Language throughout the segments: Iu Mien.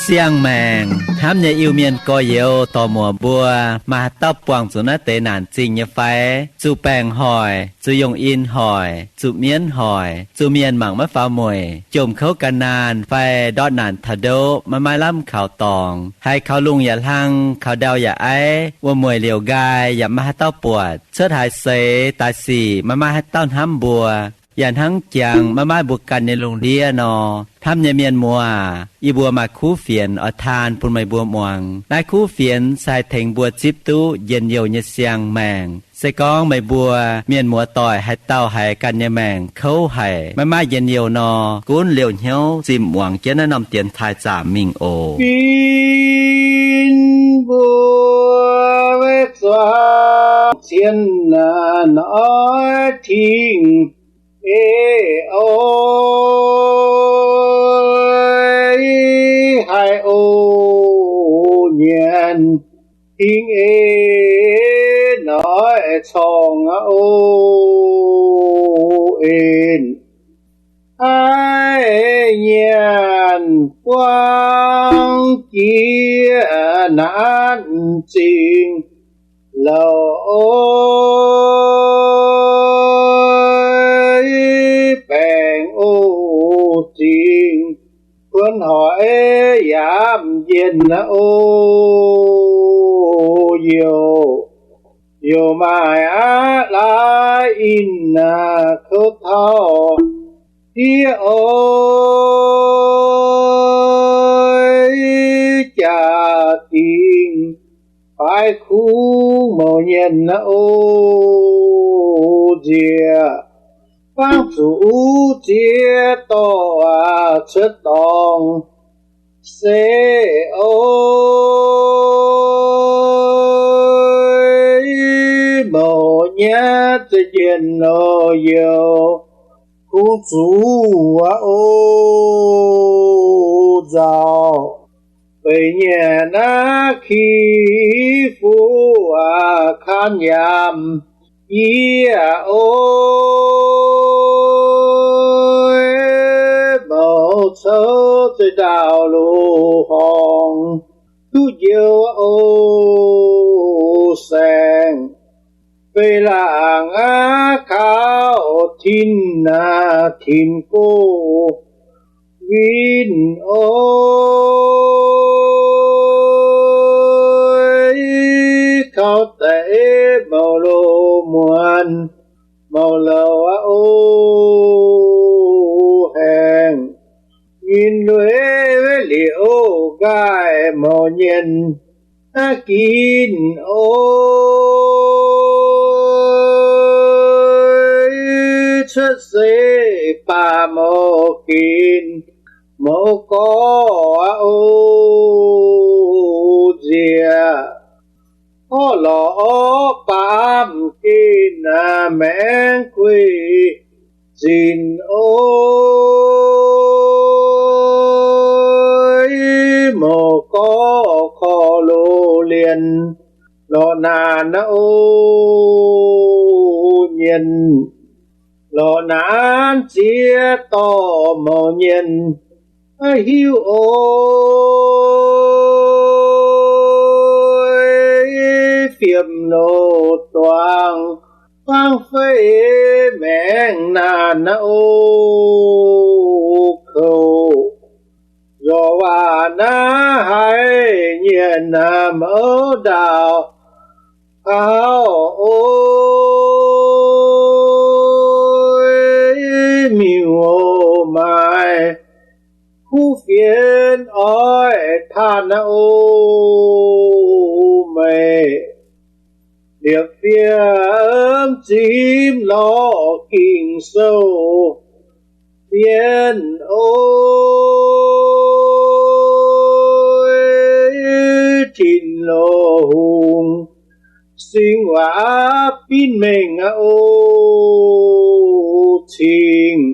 Siang-maengc hnamv nyei Iu-Mienh gorx-youz dorc-muoc mbuo, maaih haaix dauh buangh zuqc naaiv deix naanc zingh nyei fai? Zuqc baengc hoic, zuqc yongh in hoic, zuqc mienv hoic, zuqc mienh mangc maiv faaux mueic, jomc kouv ga'naanh fai ndortv naanc taux ndoqv maiv maaih lamh kaux dorngx, haiz kaux lungh yaac hlang, kaux ndau yaac aiv, wuom-mueic liouc nqaai yaac maiv maaih haaix dauh buatc, cuotv haaix seix daaih sic maiv maaih haaix dauh hnamv mbuo, yaac hnangv jangx maiv maaih mbuo ganh nyei lungh ndiev nor. Hnamv nyei mienh muoz aac, yie mbuo maaih kuv fienx oix taan bun meih mbuo muangx. Naaiv kuv fienx se haih tengx mbuo zipv duqv njien-youh nyei siang-maengc. Se gorngv meih mbuo mienh muoz-doic haaix dauh haiz ganh nyei maengc kouv haic, maiv maaih njien-youh nor, gunv liouh hnyouv zimh muangx jienv naaiv norm dienx taaih zaamc mingh oc. Bin mbuo weic zuangx cien naaic tengx ei oix haih oc nyanc tengx ei noic corngh aqv oc en. Aiv nyanc buangv jiex naanc zingh louc oix baengc oc zingh kuonx hoic yaac mv njien aqv oc youc. Youc maaih aqv laaix in naaic kouv tauv diev oix jaax dingc faaix kungx mouz nyienh aqv oc nziex. Fangv zuqc uv ziex dorh aac cuotv dorngx se oix mouz nyei za'njienv loz youc kungx zuqc aqv oc nzauc. Beic nyei naaiv ki fuqv aac kaan yamc yie oix mouz cou zeix ndaauv loz-horngz duqv njoux oc saengx. Beic laangc aav kaux tin naaic tin gox win oix kaux deix mouz loz muonz mouz louz aqv oc haengh. Nyinh lueiv liuz nqaai mouz nyienh naaiv ginv oix cuotv se baac mouz ginv mouz gorx aqv oc nziex. Orv lorz orv baamz ginv naaic maengx guix zinc oix mouz gorx korv loz lienh lorz naanc aqv oc nyienh. Lorz naanc ziex dorh mouz nyienh hiuv oix fiem loz-duangc fangv fei maengx naanc aqv oc kouv. Lorz waac naaiv haiz nyienh naaic mouv ndaauh taux oix miuc oc maaih kuv fienx oix taanh aqv oc meih. Liepc fiev zimv lorz Ging-Sou fienx oix tin-loz hungh singx waac binv mengh aqv oc cingx.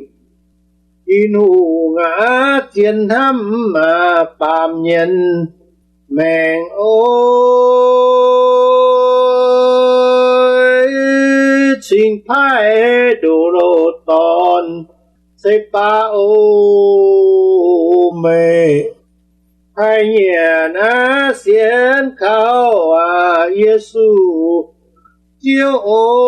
Tin-Hungh aac, zien hnamv maah baamh mienh maengc oix cingx paaiv ndoqc loz-dorn se baav oc meih. Da'nyeic naaiv sienx kaux Yesu, Ziouv oc,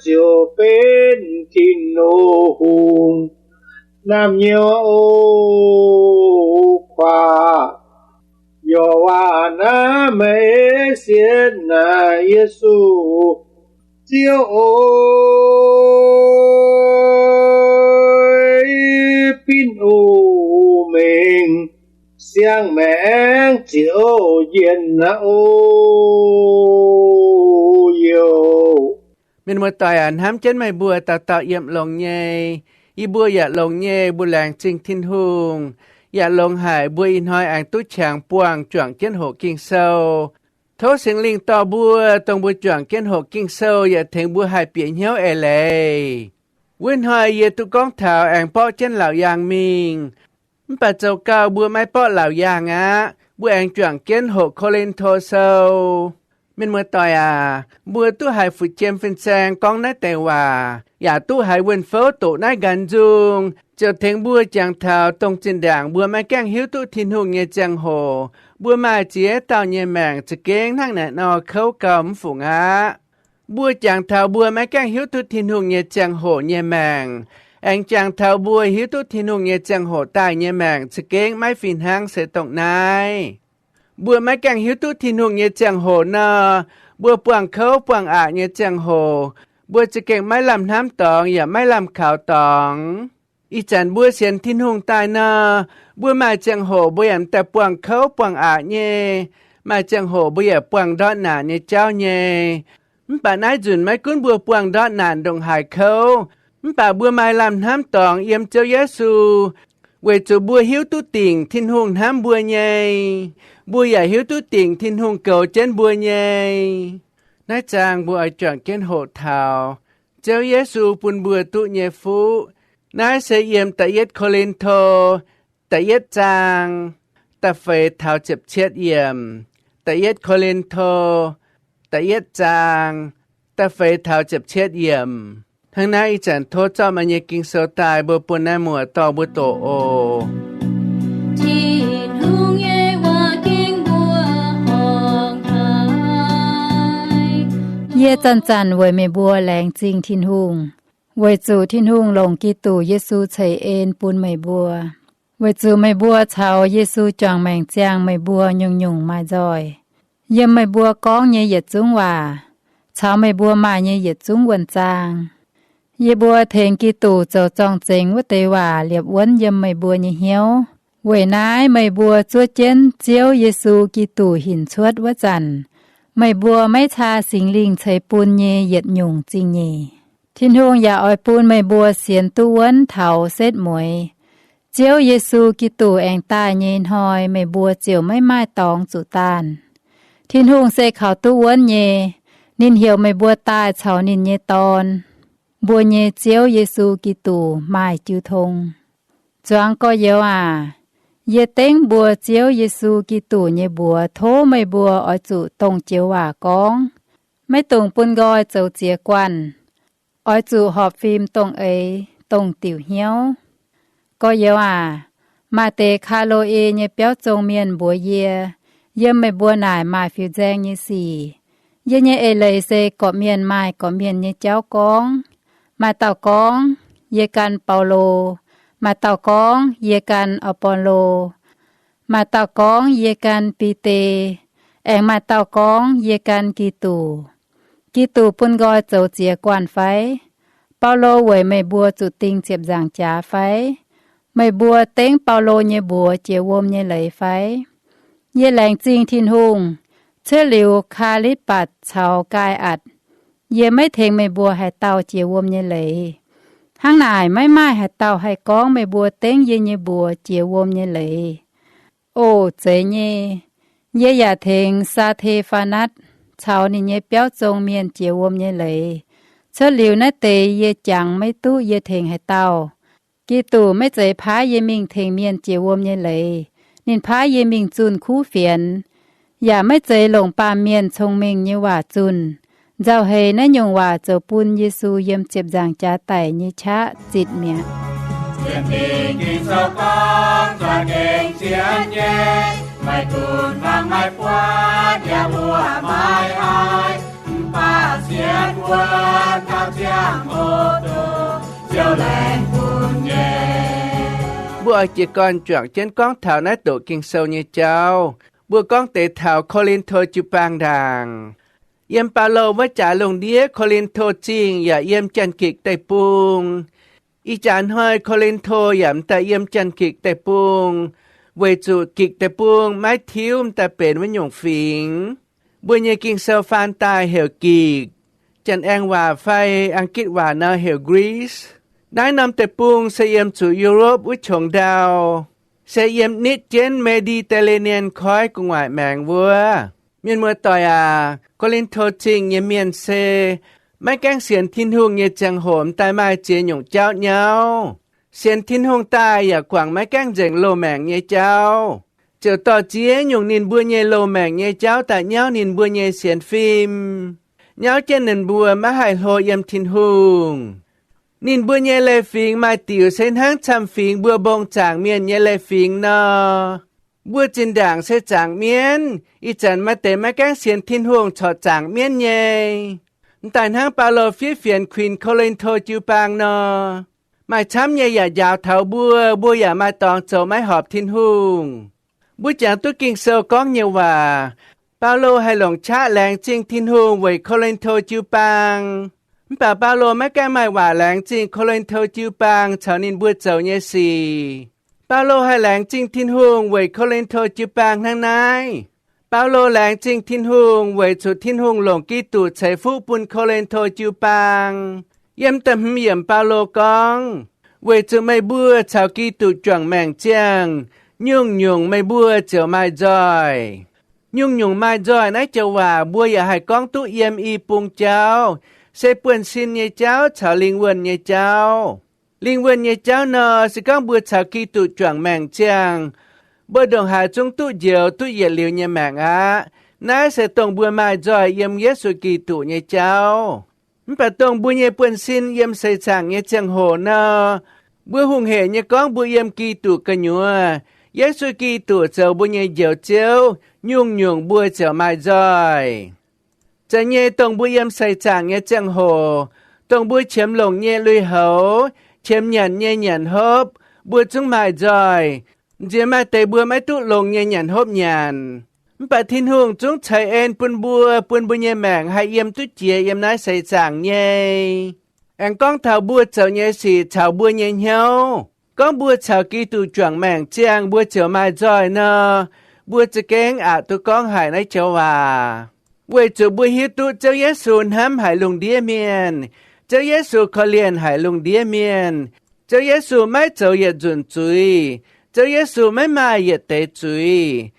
ziouc benx Tin-Hungh naamh nyouz oc. Kuaaiv youz waac naaiv meih sienx naaic Yesu, Ziouv oc, binc uc mengh siang-maengc Ziouv njien naaiv oc. Youz. Mienh muoz-doic aac, hnamv jienv meih mbuo dauh dauh yiem longx nyei. Yie mbuo yaac longx nyei, mbuo laengz zingh Tin-Hungh. Yaac longx haic mbuo ih hnoi aengx duqv qangx buangh juangc jienv hoqc Ging-Sou. Tov Singx Lingh dorh mbuo, dongh mbuo juangc jienv hoqc Ging-Sou yaac tengx mbuo haih bieqc hnyouv eix leiz. Wuov hnoi yie duqv gorngv taux aengx borqv jienv laauc yaangh mingh. Mv baac zoux gau mbuo maiv borqv laauc yaangh aqv, mbuo aengx juangc jienv hoqc Ko^lin^to Sou. Mienh muoz-doic aac, mbuo duqv haiz fu'juem fin-saeng gorngv naaiv deix waac, yaac duqv haiz wuon-fouv doqc naaiv nqanx nzung, ziouc tengx mbuo jangx taux dongh zinh ndaangc mbuo maiv gaengh hiuv duqv Tin-Hungh nyei ziangh hoc, mbuo maaih ziex dauh nyei maengc za'gengh hnangv naaiv nor kouv gau mv fungc aqv. Mbuo jangx taux mbuo maiv gaengh hiuv duqv Tin-Hungh nyei ziangh hoc nyei maengc, aengx jangx taux mbuo hiuv duqv Tin-Hungh nyei ziangh hoc daaih nyei maengc za'gengh maiv fih hnangv se dongh naaiv. Mbuo maiv gaengh hiuv duqv Tin-Hungh nyei ziangh hoc nor, mbuo buangh kouv buangh aqc nyei ziangh hoc, mbuo za'gengh maiv lamh hnamv dorngx yaac maiv lamh kaux dorngx. Ih zanc mbuo sienx Tin-Hungh daaih nor, mbuo maaih ziangh hoc mbuo yaac m'daaih buangh kouv buangh aqc nyei, maaih ziangh hoc mbuo yaac buangh ndortv naanc nyei jauv nyei. Mv baac naaiv nzunc maiv gunv mbuo buangh ndortv naanc ndongc haaix kouv, mv baac mbuo maaih lamh hnamv dorngx yiem Ziouv Yesu, weic zuqc mbuo hiuv duqv dingc Tin-Hungh hnamv mbuo nyei. Mbuo yaac hiuv duqv dingc Tin-Hungh goux jienv mbuo nyei. Naaiv zaang mbuo oix juangc jienv hoqc taux Ziouv Yesu bun mbuo duqv nyei fuqv. Naaiv se yiem Da'yietv Ko^lin^to da'yietv zaang da'feix taux ziepc cietv yiemc. Da'yietv Ko^lin^to da'yietv zaang da'feix taux ziepc cietv yiemc. Hnangv naaiv ih zanc tov zorqv meih nyei Ging-Sou daaih mbuo bun naaiv muoz dorh mbuo doqc oc. Tin-Hungh nyei waac gengh mbuo horngc haic. Yie zanc-zanc weic meih mbuo laengz zingh Tin-Hungh, weic zuqc Tin-Hungh longc Giduc Yesu ceix en bun meih mbuo, weic zuqc meih mbuo caux Yesu juangc maengc ziangh meih mbuo nyungc-nyungc maaih nzoih. Yiem meih mbuo gorngv nyei yietc zungv waac, caux meih mbuo maaih nyei yietc zungv wuonh zaang, yie mbuo tengx Giduc zoux zorng-zengx wuov deix waac liepc wuonv yiem meih mbuo nyei hnyouv. Weic naaiv meih mbuo zuov jienv Ziouv Yesu Giduc hinc cuotv wuov zanc, meih mbuo maiv caa Singx Lingh ceix bun nyei yietc nyungc zingh nyeic. Tin-Hungh yaac oix bun meih mbuo sienx duqv wuonv taux setv mueiz. Ziouv Yesu Giduc aengx daaih nyei hnoi meih mbuo ziouc maiv maaih dorngx zuqc daanh. Tin-Hungh se kaux duqv wuonv nyei. Ninh heuc meih mbuo daaih caux ninh nyei Dorn, mbuo nyei Ziouv Yesu Giduc, maaih jiu tong. Zuangx gorx-youz aac, yie dengv mbuo Ziouv Yesu Giduc nyei mbuox tov meih mbuo oix zuqc dongh joux waac gorngv, maiv dungx bun nqoi zoux ziex guanh. Oix zuqc horpc fim dongh eix, dongh diuc hnyouv. Gorx-youz aac, maaih deix Kaa^lo^e nyei biauv zong mienh mbuox yie, yiem meih mbuo naaic maaih fiuv-nzaeng nyei sic. Yie nyei eix leiz se gorqv-mienh maaih gorqv-mienh nyei jauv gorngv. Maaih dauh gorngv, Yie gan Baulo. Maaih dauh gorngv, Yie gan Apolo. Maaih dauh gorngv, Yie gan Bide. Aengx maaih dauh gorngv, Yie gan Giduc. Giduc bun nqoi zoux ziex guanh fai? Baulo weic meih mbuo zuqc ding ziepc nzaangc jaax fai? Meih mbuo dengv Baulo nyei mbuox jiex wuom nyei leiz fai? Yie laengz zingh Tin-Hungh, cuotv liuz Kaa^litv^batc caux Gaai^atc, yie maiv tengx meih mbuo haaix dauh jiex wuom nyei leiz. Hnangv naaic, maiv maaih haaix dauh haih gorngv meih mbuo dengv yie nyei mbuox jiex wuom nyei leiz. Oc, zeiz nyei. Yie yaac tengx Saa^te^faa^natv caux ninh nyei biauv zong mienh jiex wuom nyei leiz. Cuotv liuz naaiv deix yie jangx maiv duqv yie tengx haaix dauh. Giduc maiv zeiz paaiv yie mingh tengx mienh jiex wuom nyei leiz. Ninh paaiv yie mingh zunh kuv fienx, yaac maiv zeiz longc baamh mienh cong-mengh nyei waac zunh. Nzauh heix naaiv nyungc waac zoux bun Yesu yiem ziepc nzaangc jaax daic nyei qaqv zitc mi'aqv. Ging-Sou gorngv za'gengh sienx nyei, maiv dungx fangx maiv buatc yaac mbuo maiv haih, mv baac sienx wuov taux ziangh hoc duqv Ziouv laengz bun nyei. Mbuo oix jiez gorn juangc jienv gorngv taux naaiv doqc Ging-Sou nyei jauv. Mbuo gorngv deix taux Ko^lin^to jiu-baang ndaangc. Yiem Baulo wuov jaax lungh ndiev Ko^lin^to Zingh yaac yiem Janx-Gikc Deic-Bung. Ih jaax hnoi Ko^lin^to yaac m'daaih yiem Janx-Gikc Deic-Bung, weic zuqc Gikc Deic-Bung maiv tiuv m'daaih benx wuov nyungc fingx. Mbuo nyei Ging-Sou faan daaih heuc Gikc, Janx-Aengx Waac fai A'gitv Waac nor heuc Greece. Naaiv norm deic-bung se yiem zuqc Europe wuov qongx ndau, se yiem nitv jienv Mediterranean koiv gu'nguaaic maengx wuov. Mienh muoz-doic aac, Ko^lin^to Zingh nyei mienh se maiv gaengh sienx Tin-Hungh nyei ziangh hoc m'daaih maaih ziex nyungc jauv nyauv. Sienx Tin-Hungh daaih yaac guangc maiv gaengh nzengc loz-maengc nyei jauv, ziouc dorh ziex nyungc ninh mbuo nyei loz-maengc nyei jauv daaih nyauv ninh mbuo nyei sienx fim, nyauv jienv ninh mbuo maiv haih hlo yiem Tin-Hungh. Ninh mbuo nyei leiz-fingx maaih diuc se hnangv camv-fingx mbuo mbong zaangc mienh nyei leiz-fingx nor. Mbuo zinh ndaangc se zaangc mienv, ih zanc maaih deix maiv gaengh sienx Tin-Hungh corc zaangc mienv nyei. M'daaih hnangv Baulo fiev fienx kuinx Ko^lin^to jiu-baang nor, maaih camv nyei yaac njaaux taux mbuo, mbuo yaac maaih dorngx zoux maiv horpc Tin-Hungh. Mbuo jangx duqv Ging-Sou gorngv nyei waac, Baulo haih longc qaqv laengz zingh Tin-Hungh weic Ko^lin^to jiu-baang. Mv baac Baulo maiv gaengh maaih waac laengz zingh Ko^lin^to jiu-baang caux ninh mbuo zoux nyei sic. Baulo haih laengz zingh Tin-Hungh weic Ko^lin^to jiu-baang hnangv naaiv. Baulo laengz zingh Tin-Hungh weic zuqc Tin-Hungh longc Giduc ceix fuqv bun Ko^lin^to jiu-baang. Yiem da'hmz yiemc Baulo gorngv, weic zuqc meih mbuo caux Giduc juangc maengc ziangh, nyungc-nyungc meih mbuo ziouc maaih nzoih. Nyungc-nyungc maaih nzoih naaiv joux waac mbuo yaac haih gorngv duqv yiem i bung jauv, se buonv-sin nyei jauv caux lingh wuonh nyei jauv. Lingh wuonh nyei jauv nor, se gorngv mbuo caux Giduc juangc maengc ziangh, mbuo ndongc haaix zungv duqv njoux duqv yietc liuz nyei maengc aqv. Naaiv se dongh mbuo maaih nzoih yiem Yesu Giduc nyei jauv. Mv baac dongh mbuo nyei buonv-sin yiem seix zaangc nyei ziangh hoc nor, mbuo hungh heic nyei gorngv mbuo yiem Giduc gu'nyuoz, Yesu Giduc zoux mbuo nyei Njoux Ziouv, nyungc-nyungc mbuo ziouc maaih nzoih. Zeiz nyei, dongh mbuo yiem seix zaangc nyei ziangh hoc, dongh mbuo qiemx longc nyei lui-houx, qiemx nyanc nyei nyanc hopv, mbuo zungv maaih nzoih. Nziex maaih deix mbuo maiv duqv longx nyei nyanc hopv nyanc, mv baac Tin-Hungh zungv ceix en bun mbuo, bun mbuo nyei maengc haih yiem duqv jiex yiem naaiv seix zaangc nyei. Aengx gorngv taux mbuo zoux nyei sic caux mbuo nyei hnyouv, gorngv mbuo caux Giduc juangc maengc ziangh mbuo ziouc maaih nzoih nor, mbuo za'gengh aqc duqv gorngv haic naaiv joux waac. Weic zuqc mbuo hiuv duqv Ziouv Yesu hnamv haic lungh ndiev mienh. Ziouv Yesu korv-lienh haic lungh ndiev mienh. Ziouv Yesu maiv zoux yietc nzunc zuiz. Ziouv Yesu maiv maaih yietc deix zuiz.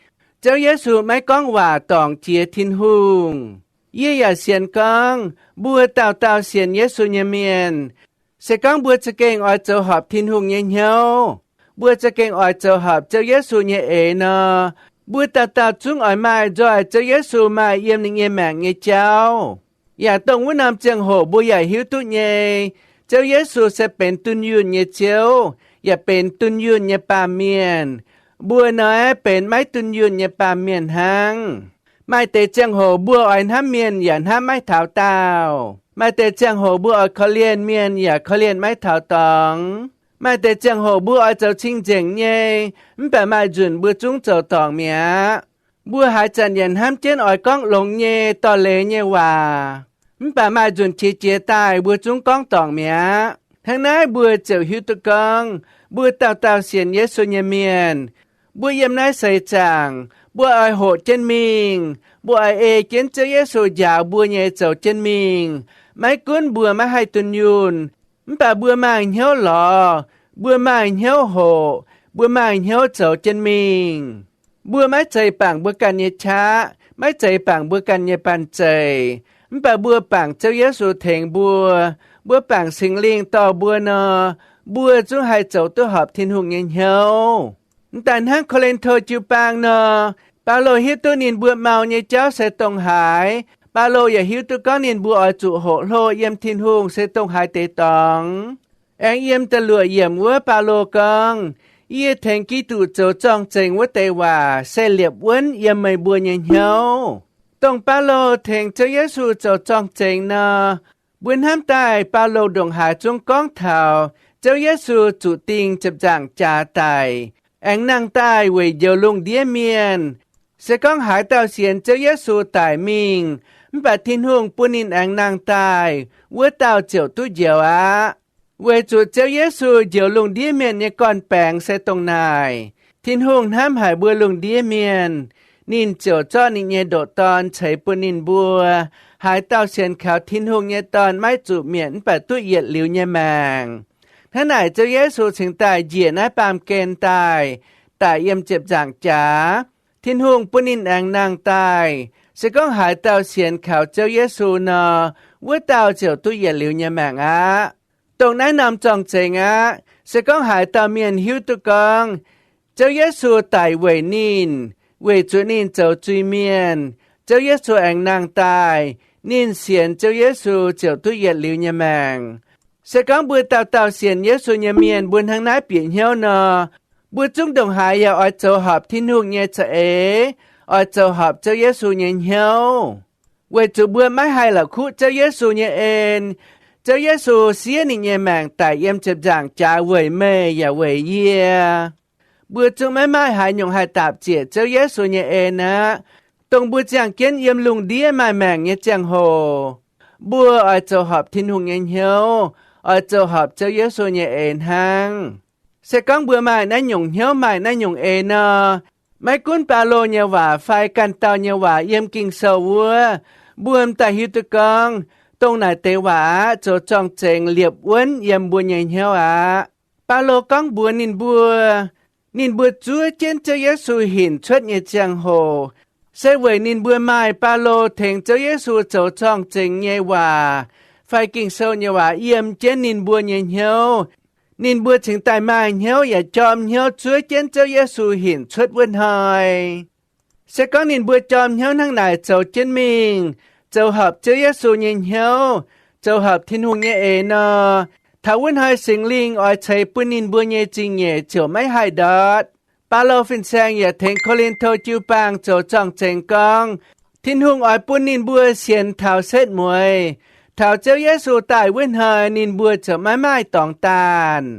Ziouv Yesu maiv gorngv waac dorngc jiex Tin-Hungh. Yie yaac sienx gorngv mbuo dauh dauh sienx Yesu nyei mienh, se gorngv mbuo za'gengh oix zoux horpc Tin-Hungh nyei hnyouv, mbuo za'gengh oix zoux horpc Ziouv Yesu nyei eix nor, mbuo dauh dauh zungv oix maaih nzoih Ziouv Yesu maaih yiem ninh nyei maengc nyei jauv. Yaac dongh wuov norm ziangh hoc mbuo yaac hiuv duqv nyei, Ziouv Yesu se benx dunh yunh nyei Ziouv, yaac benx dunh yunh nyei baamh mienh. Mbuo naaiv benx maiv dunh yunh nyei baamh mienh hnangv. Maaih deix ziangh hoc mbuo oix hnamv mienh yaac hnamv maiv taux daauh. Maaih deix ziangh hoc mbuo oix korv-lienh mienh yaac korv-lienh maiv taux dorngx. Maaih deix ziangh hoc mbuo oix zoux cing-nzengc nyei, mv baac maaih nzunc mbuo zungv zoux dorngc mi'aqv. Mbuo haaix zanc yaac hnamv jienv oix gorngv longx nyei, dorh leiz nyei waac, mv baac maaih nzunc qiex jiez daaih mbuo zungv gorngv dorngc mi'aqv. Hnangv naaiv mbuo ziouc hiuv duqv gorngv mbuo dauh dauh sienx Yesu nyei mienh, mbuo yiem naaiv seix zaangc, mbuo oix hoqc jienv mingh. Mbuo oix ei jienv Ziouv Yesu njaaux mbuo nyei zoux jienv mingh. Maiv gunv mbuo maiv haih dunh yunh, mv baac mbuo maaih hnyouv lorz, mbuo maaih hnyouv hoqc, mbuo maaih hnyouv zoux jienv mingh. Mbuo maiv zeiz bangc mbuo ganh nyei qaqv, maiv zeiz bangc mbuo ganh nyei banh zeic, mv baac mbuo bangc Ziouv Yesu tengx mbuo. Mbuo bangc Singx Lingh dorh mbuo nor, mbuo zungv haih zoux duqv horpc Tin-Hungh nyei hnyouv. M'daaih hnangv Ko^lin^to jiu-baang nor, Baulo hiuv duqv ninh mbuo mau nyei jauv se dongh haaix. Baulo yaac hiuv duqv gorngv ninh mbuo oix zuqc hoqc hlo yiem Tin-Hungh se dongh haaix deix dorngx. Aengx yiem da'luoqc yiemc wuov Baulo gorngv, Yie tengx Giduc zoux zorng-zengx wuov deix waac se liepc wuonv yiem meih mbuo nyei hnyouv. Dongh Baulo tengx Ziouv Yesu zoux zorng-zengx nor, mbuo hnamv daaih Baulo ndongc haaix zungv gorngv taux Ziouv Yesu zuqc dingh ziepc nzaangc jaax daic, aengx nangh daaih weic njoux lungh ndiev mienh. Se gorngv haaix dauh sienx Ziouv Yesu daic mingh, mv baac Tin-Hungh bun ninh aengx nangh daaih, wuov dauh ziouc duqv njoux aqv. Weic zuqc Ziouv Yesu njoux lungh ndiev mienh nyei gorn-baengx se dongh naaic, Tin-Hungh hnamv haic mbuo lungh ndiev mienh, ninh ziouc zorqv ninh nyei ndoqc Dorn ceix bun ninh mbuo. Haaix dauh sienx kaux Tin-Hungh nyei Dorn maiv zuqc mietc mv baac duqv yietc liuz nyei maengc. Hnangv naaic Ziouv Yesu cingx daaih njiec naaiv baamh gen daaih, daic yiem ziepc nzaangc jaax. Tin-Hungh bun ninh aengx nangh daaih. Se gorngv haaix dauh sienx kaux Ziouv Yesu nor, wuov dauh ziouc duqv yietc liuz nyei maengc aqv. Dongh naaiv norm zorng-zengx aqv. Se gorngv haaix dauh mienh hiuv duqv gorngv Ziouv Yesu daic weic ninh, weic zuqc ninh zoux zuiz-mienh, Ziouv Yesu aengx nangh daaih, ninh sienx Ziouv Yesu ziouc duqv yietc liuz nyei maengc. Se gorngv mbuo dauh dauh sienx Yesu nyei mienh mbuo hnangv naaiv bieqc hnyouv nor, mbuo zungv ndongc haaix yaac oix zoux horpc Tin-Hungh nyei za'eix, oix zoux horpc Ziouv Yesu nyei hnyouv. Weic zuqc mbuo maiv haih la'kuqv Ziouv Yesu nyei en. Ziouv Yesu siev ninh nyei maengc daic yiem ziepc nzaangc jaax weic meih yaac weic yie. Mbuo zungv maiv maaih haaix nyungc haih daapc ziec Ziouv Yesu nyei en aqv. Dongh mbuo ziangh jienv yiem lungh ndiev maaih maengc nyei ziangh hoc, mbuo oix zoux horpc Tin-Hungh nyei hnyouv, oix zoux horpc Ziouv Yesu nyei eix hnangv. Se gorngv mbuo maaih naaiv nyungc hnyouv, maaih naaiv nyungc eix nor, maiv gunv Baulo nyei waac fai ganh dauh nyei waac yiem Ging-Sou wuov, mbuo m'daaih hiuv duqv gorngv dongh naaic deix waac aqv zoux zorng-zengx liepc wuonv yiem mbuo nyei hnyouv aqv. Baulo gorngv mbuox ninh mbuo, ninh mbuo zuov jienv Ziouv Yesu hinc cuotv nyei ziangh hoc, se weic ninh mbuo maaih Baulo tengx Ziouv Yesu zoux zorng-zengx nyei waac fai Ging-Sou nyei waac yiem jienv ninh mbuo nyei hnyouv. Ninh mbuo cingx daaih maaih hnyouv yaac jorm hnyouv zuov jienv Ziouv Yesu hinc cuotv wuov hnoi. Se gorngv ninh mbuo jorm hnyouv hnangv naaic zoux jienv mingh, zoux horpc Ziouv Yesu nyei hnyouv, zoux horpc Tin-Hungh nyei eix nor, taux wuov hnoi Singx Lingh oix ceix bun ninh mbuo nyei zingh nyeic ziouc maiv haih ndortv. Baulo fin-saeng yaac tengx Ko^lin^to jiu-baang zoux zorng-zengx gorngv, Tin-Hungh oix bun ninh mbuo sienx taux setv mueiz, taux Ziouv Yesu daaih wuov hnoi ninh mbuo ziouc maiv maaih dorngx daanh.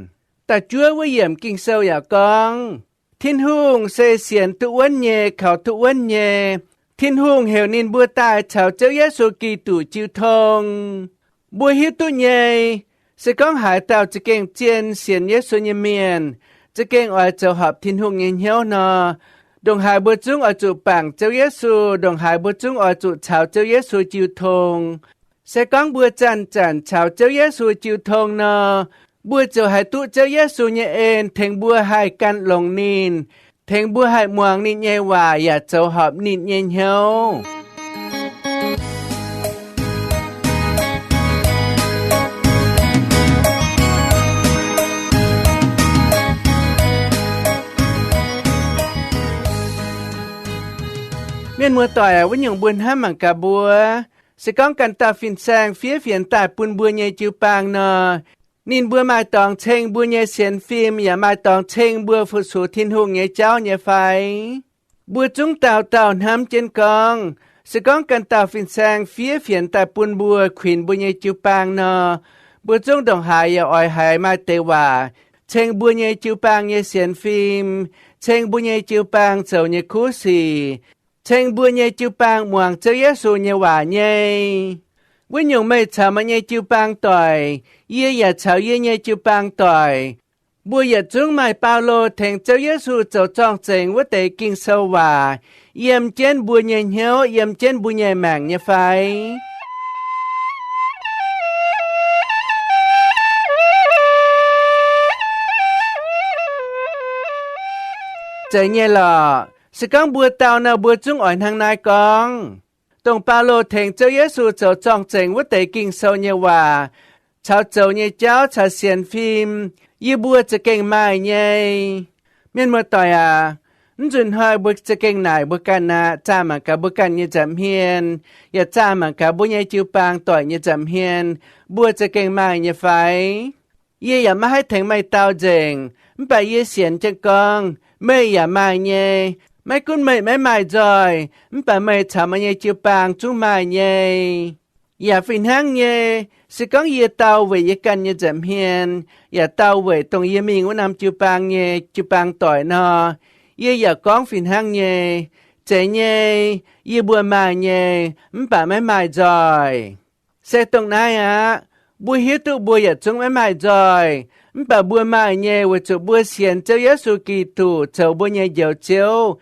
Da'juov wuov yiemc Ging-Sou yaac gorngv, Tin-Hungh se sienx duqv wuonv nyei kaux duqv wuonv nyei. Tin-Hungh heuc ninh mbuo daaih caux Ziouv Yesu Giduc jiu tong. Mbuo hiuv duqv nyei, se gorngv haaix dauh za'gengh zien sienx Yesu nyei mienh, za'gengh oix zoux horpc Tin-Hungh nyei hnyouv nor, ndongc haaix mbuo zungv oix zuqc bangc Ziouv Yesu, ndongc haaix mbuo zungv oix zuqc caux Ziouv Yesu jiu tong. Se gorngv mbuo zanc-zanc caux Ziouv Yesu jiu tong nor, mbuo ziouc haih duqv Ziouv Yesu nyei en tengx mbuo haih gan longx ninh, tengx mbuo haih muangx ninh nyei waac yaac zoux horpc ninh nyei hnyouv. Mienh muoz-doic aac, wuov nyungc mbuo hnamv mangc gaax mbuo, se gorngv ganh dauh fin-saeng fiev fienx daaih bun mbuo nyei jiu-baang nor, ninh mbuo maaih dorngx ceng mbuo nyei sienx fim yaac maaih dorngx ceng mbuo fu-sux Tin-Hungh nyei jauv nyei fai? Mbuo zungv dauh dauh hnamv jienv gorngv, se gorngv ganh dauh fin-saeng fiev fienx daaih bun mbuo kuinx mbuo nyei jiu-baang nor, mbuo zungv ndongc haaix yaac oix haiz maaih deix waac ceng mbuo nyei jiu-baang nyei sienx fim, ceng mbuo nyei jiu-baang zoux nyei kuv sic, ceng mbuo nyei jiu-baang muangx Ziouv Yesu nyei waac nyei. Wuov nyungc meih caux meih nyei jiu-baang doic, yie yaac caux yie nyei jiu-baang doic, mbuo yietc zungv maaih Baulo tengx Ziouv Yesu zoux zorng-zengx wuov deix Ging-Sou waac yiem jienv mbuo nyei hnyouv, yiem jienv mbuo nyei maengc nyei fai? Zeiz nyei lorqc. Se gorngv mbuo dau nor, mbuo zungv oix hnangv naaiv gorngv. Dongh Baulo tengx Ziouv Yesu zoux zorng-zengx wuov deix Ging-Sou nyei waac caux zoux nyei jauv caux sienx fim, yie mbuo za'gengh maaih nyei. Mienh muoz-doic aac, mv nzunc hnoi mbuo za'gengh naaic mbuo ganh aqv, zaah mangc gaax mbuo ganh nyei nza'hmien, yaac zaah mangc gaax mbuo nyei jiu-baang doic nyei nza'hmien, mbuo za'gengh maaih nyei fai? Yie yaac maiv haih tengx meih dau nzengc, mv baac yie sienx jienv gorngv meih yaac maaih nyei. Maiv gunv meih maiv maaih nzoih, mv baac meih caux meih nyei jiu-baang zungv maaih nyei. Yaac fih hnangv nyei, se gorngv yie dau weic yie ganh nyei nza'hmien, yaac dau weic dongh yie mingh wuov norm jiu-baang nyei jiu-baang doic nor, yie yaac gorngv fih hnangv nyei. Zeiz nyei, yie mbuo maaih nyei, mv baac maiv maaih nzoih. Se dongh naaiv aqv. Mbuo hiuv duqv mbuo yietc zungv maiv maaih nzoih, mv baac mbuo maaih nyei weic zuqc mbuo sienx Ziouv Yesu Giduc zoux mbuo nyei Njoux Ziouv.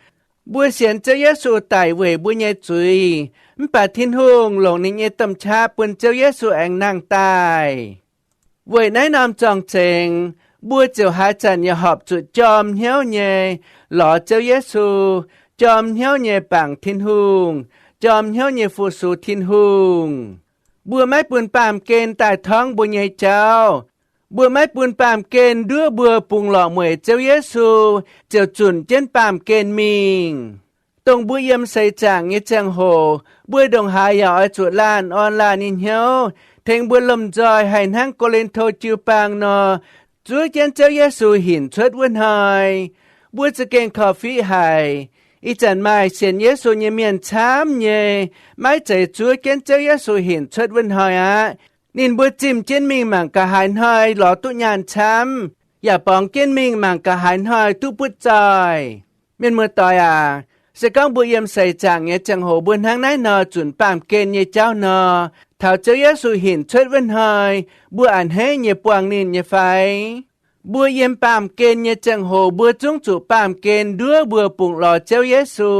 Mbuo sienx Ziouv Yesu daic weic mbuo nyei zuiz, mv baac Tin-Hungh longc ninh nyei domh qaqv bun Ziouv Yesu aengx nangh daaih. Weic naaiv norm zorng-zengx, mbuo ziouc haaix zanc yaac horpc zuqc jorm hnyouv nyei lorz Ziouv Yesu, jorm hnyouv nyei bangc Tin-Hungh, jorm hnyouv nyei fu-sux Tin-Hungh. Mbuo maiv bun baamh gen daaih torngv mbuo nyei jauv. Mbuo maiv bun baamh gen nduov mbuo bungx lorqc mueic Ziouv Yesu ziouc zunc jienv baamh gen mingh. Dongh mbuo yiem seix zaangc nyei ziangh hoc, mbuo ndongc haaix yaac oix zuqc laanh orn laanh nyei hnyouv, tengx mbuo lomh nzoih haih hnangv Ko^lin^to jiu-baang nor, zuov jienv Ziouv Yesu hinc cuotv wuov hnoi. Mbuo za'gengh korv-fiqv haic. Ih zanc maaih sienx Yesu nyei mienh camv nyei, maiv zeiz zuov jienv Ziouv Yesu hinc cuotv wuov hnoi aqv. Ninh mbuo zimh jienv mingh mangc gaax haaix hnoi lorz duqv nyaanh camv, yaac borngz jienv mingh mangc gaax haaix hnoi duqv butv zoih. Mienh muoz-doic aac, se gorngv mbuo yiem seix zaangc nyei ziangh hoc mbuo hnangv naaiv nor zunc baamh gen nyei jauv nor, taux Ziouv Yesu hinc cuotv wuov hnoi, mbuo a'hneiv nyei buangh ninh nyei fai? Mbuo yiem baamh gen nyei ziangh hoc mbuo zungv zuqc baamh gen nduov mbuo bungx lorz Ziouv Yesu,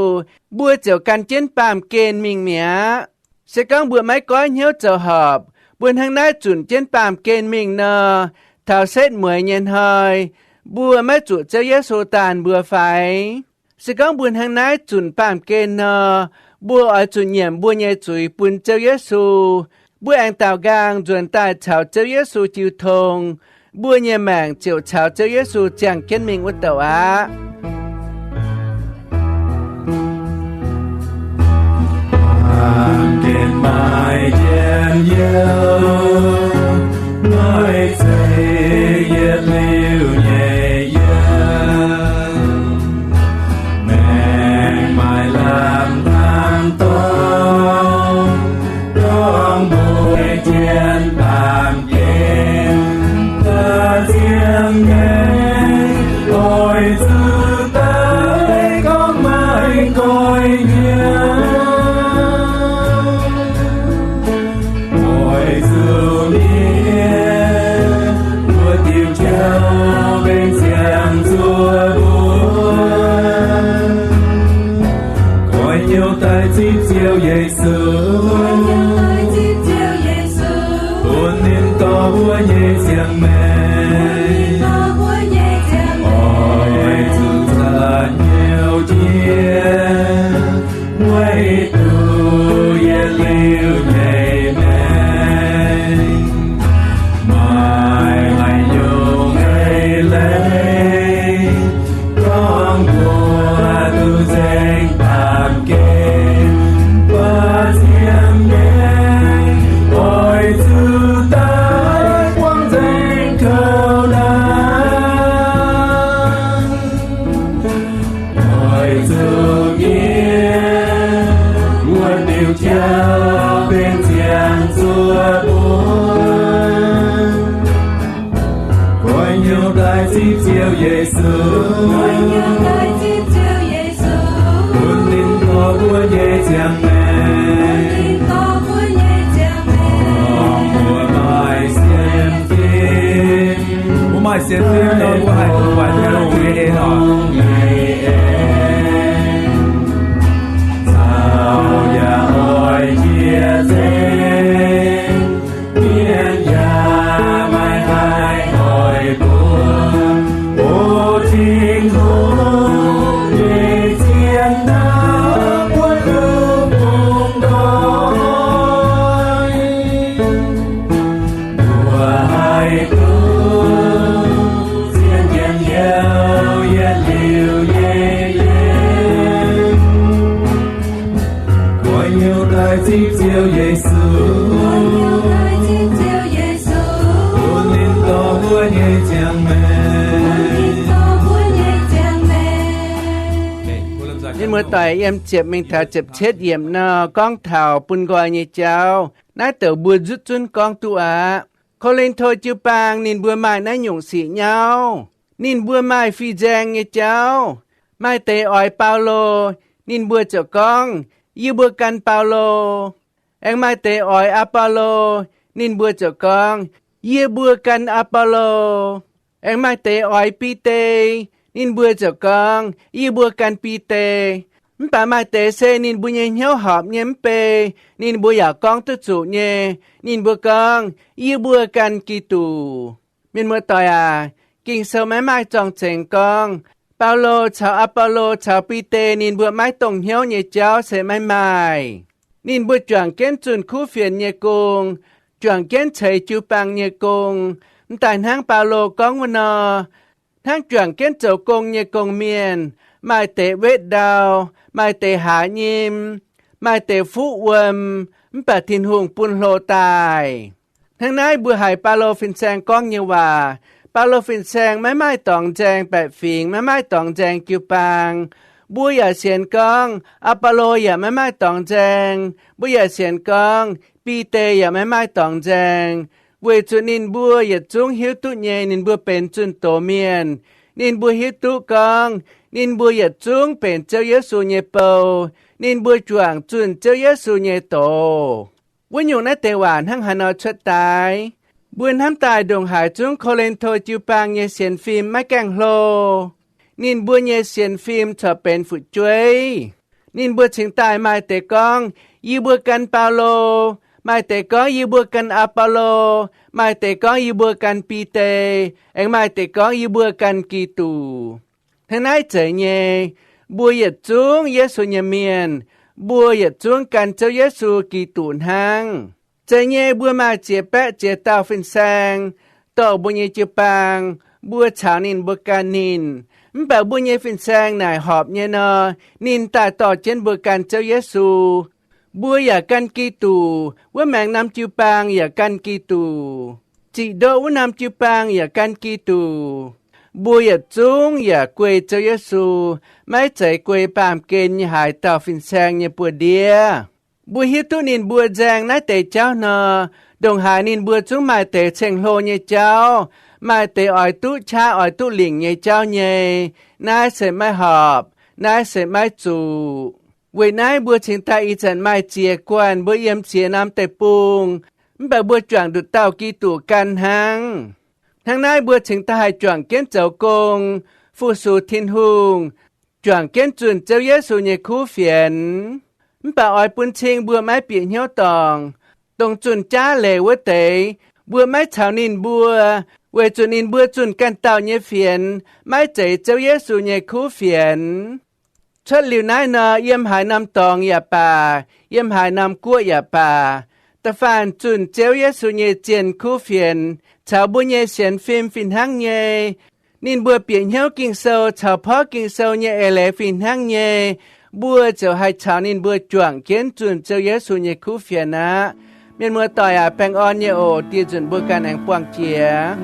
mbuo ziouc gan jienv baamh gen mingh mi'aqv. Se gorngv mbuo maiv goiv hnyouv zoux horpc, mbuo hnangv naaiv zunc jienv baamh gen mingh nor, taux setv mueiz nyei hnoi, mbuo maiv zuqc Ziouv Yesu daanh mbuo fai? Se gorngv mbuo hnangv naaiv zunc baamh gen nor, mbuo oix zuqc nyiemc mbuo nyei zuiz bun Ziouv Yesu. Mbuo aengx daaux nqaang nzuonx daaih caux Ziouv Yesu jiu tong, mbuo nyei maengc ziouc caux Ziouv Yesu ziangh jienv mingh wuov douc aqv. Baamh gen maaih njien-youh, maaih zeix yietc liuz nyei yiem. Maengc maaih lamh hnamv dorngx, dorngx mbuo jienv baamh gen, da'ziangx nyei oix zuqc daaih gorngv maaih nqoi hnyouv. Oix zuqc mienh mbuo diuh jauv benx ziangh zuoqv mbuo. Nqoi hnyouv daaih zipv Ziouv Yesu, bun ninh dorh mbuo nyei ziangh maengc. Oix zuqc caux-hnyouv jiex, weic duqv yietc liuz nyei maengc maaih haaix nyungc eix leiz, gorngv mbuo duqv nzengc baamh gen, mbuo ziangh maengc oix zuqc daaih buangh nzengc kouv naaiv. Oix zuqc mienh wuov diuh jauv benx ziangh zuoqv mbuo. Nqoi hnyouv daaih zipv Ziouv Yesu, bun ninh dorh mbuo nyei ziangh maengc. Mbuo maaih sienx fim, mbuo maaih sienx fim nor, mbuo haih duqv buatc nyei longx nyei eix. Caux yaac oix jiex nzengc, mienh yaac maiv haih oix bun. O Tin-Hungh, nyei zien ndaauv wuov duqv bungx nqoi. Mbuo haih duqv zien njien-youh yietc liuz nyei leiz. Nqoi hnyouv daaih zipv Ziouv Yesu, bun ninh dorh mbuo nyei Muoz-doic, yiem ziepc mingh taux ziepc cietv yiemc nor gorngv taux bun nqoi nyei jauv. Naaiv douc mbuo nzutv zunv gorngv duqv aqv. Ko^lin^to jiu-baang ninh mbuo maaih naaiv nyungc sic nyauv. Ninh mbuo maaih fih nzaeng nyei jauv. Maaih deix oix Baulo, ninh mbuo ziouc gorngv, Yie mbuo gan Baulo. Aengx maaih deix oix Apolo, ninh mbuo ziouc gorngv, Yie mbuo gan Apolo. Aengx maaih deix oix Bide, ninh mbuo ziouc gorngv, Yie mbuo gan Bide. Mv baac maaih deix se ninh mbuo nyei hnyouv horpc nyei mv bei, ninh mbuo yaac gorngv duqv zuqc nyei. Ninh mbuo gorngv, Yie mbuo gan Giduc. Mienh muoz-doic aac, Ging-Sou maiv maaih zorng-zengx gorngv Baulo caux Apolo caux Bide ninh mbuo maiv dongh hnyouv nyei jauv se maiv maaih. Ninh mbuo juangc jienv zunh kuv fienx nyei gong, juangc jienv ceix jiu-baang nyei gong, mv daaih hnangv Baulo gorngv wuov nor, hnangv juangc jienv zoux gong nyei gong-mienh, maaih deix wetv ndau, maaih deix haaz nyim, maaih deix fuqv wuom, mv baac Tin-Hungh bun hlo daaih. Hnangv naaiv mbuo haiz Baulo fin-saeng gorngv nyei waac. Baulo fin-saeng maiv maaih dorngx nzaeng baeqc fingx, maiv maaih dorngx nzaeng jiu-baang. Mbuo yaac sienx gorngv Apolo yaac maiv maaih dorngx nzaeng. Mbuo yaac sienx gorngv Bide yaac maiv maaih dorngx nzaeng, weic zuqc ninh mbuo yietc zungv hiuv duqv nyei ninh mbuo benx zunh doz mienh. Ninh mbuo hiuv duqv gorngv ninh mbuo yietc zungv benx Ziouv Yesu nyei bou. Ninh mbuo juangc zunh Ziouv Yesu nyei doz. Wuov nyungc naaiv deix waac hnangv haaix nor cuotv daaih? Mbuo hnamv daaih ndongc haaix zungv Ko^lin^to jiu-baang nyei sienx fim maiv gaengh hlo. Ninh mbuo nyei sienx fim corc benx fu'jueiv. Ninh mbuo cingx daaih maaih deix gorngv, Yie mbuo gan Baulo. Maaih deix gorngv, Yie mbuo gan Apolo. Maaih deix gorngv, Yie mbuo gan Bide. Aengx maaih deix gorngv, Yie mbuo gan Giduc. Hnangv naaiv zeiz nyei, mbuo yietc zungv Yesu nyei mienh, mbuo yietc zungv gan Ziouv Yesu Giduc hnangv. Zeiz nyei, mbuo maaih ziex baeqv ziex dauh fin-saeng dorh mbuo nyei jiu-baang, mbuo caux ninh mbuo gan ninh. Mv baac mbuo nyei fin-saeng naaic horpc nyei nor, ninh daaih dorh jienv mbuo gan Ziouv Yesu. Mbuo yaac gan Giduc, wuov maengx norm jiu-baang yaac gan Giduc. Ziqc ndoqv wuov norm jiu-baang yaac gan Giduc. Mbuo yietc zungv yaac guei Ziouv Yesu, maiv zeiz guei baamh gen nyei haaix dauh fin-saeng nyei buoz-ndiev. Mbuo hiuv duqv ninh mbuo nzaeng naaiv deix jauv nor, ndongc haaix ninh mbuo zungv maaih deix ceng-hlo nyei jauv, maaih deix oix duqv qaqv oix duqv lingc nyei jauv nyei. Naaiv se maiv horpc, naaiv se maiv zuqc. Weic naaiv mbuo cingx daaih ih zanc maaih ziex guanh mbuo yiem ziex norm deic-bung, mv baac mbuo juangc nduqc dauh Giduc gan hnangv. Hnangv naaiv mbuo cingx daaih haih juangc jienv zoux gong, fu-sux Tin-Hungh, juangc jienv zunh Ziouv Yesu nyei kuv fienx. Mv baac oix bun cing mbuo maiv bieqc hnyouv dorngc. Dongh zunh jaav leiz wuov deix, mbuo maiv caux ninh mbuo, weic zuqc ninh mbuo zunh ganh dauh nyei fienx, maiv zeiz Ziouv Yesu nyei kuv fienx. Cuotv liuz naaiv nor, yiem haaix norm dorngx yaac baac, yiem haaix norm guoqv yaac baac, da'faanh zunh Ziouv Yesu nyei zienh kuv fienx caux mbuo nyei sienx fim fih hnangv nyei. Ninh mbuo bieqc hnyouv Ging-Sou caux porv Ging-Sou nyei eix leiz fih hnangv nyei. Mbuo ziouc haih caux ninh mbuo juangc jienv zunh Ziouv Yesu nyei kuv fienx aqv. Mienh muoz-doic aac, baengh orn nyei oc. Dieh nzunc mbuo ganh aengx buangh jiex.